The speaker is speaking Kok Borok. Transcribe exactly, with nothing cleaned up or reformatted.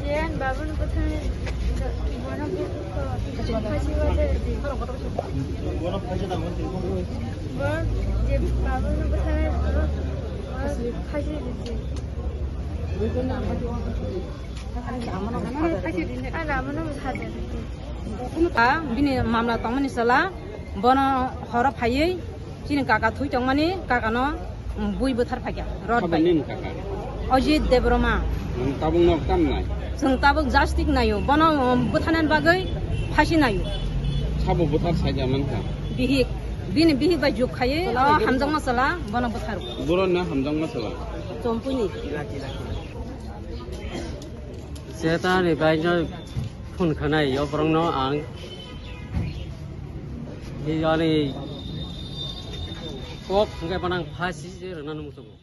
Jen babun kuthang bono phasi wajak di. Bo je babun kuthang phasi di. Bini mamla tongmani sala bono horo phaiwi chini kaka thui tongmani kakano bui bwthar phaikha rot bai. Ojit Debroma. Tabuk nok tam nai. Chwng tabuk justice naio bono bwtharnani bagwi phasi naio. Sabo bwthar saida mankha. Bihik bini bihik bai juk khaiwi o hamjakma sala bono bwtharo. Borokno hamjakma sala. Chompuni. Setani baino phone khanai yo borokno ang. Ani kok hwnkhe bono ang phasi se rwnani muchungo.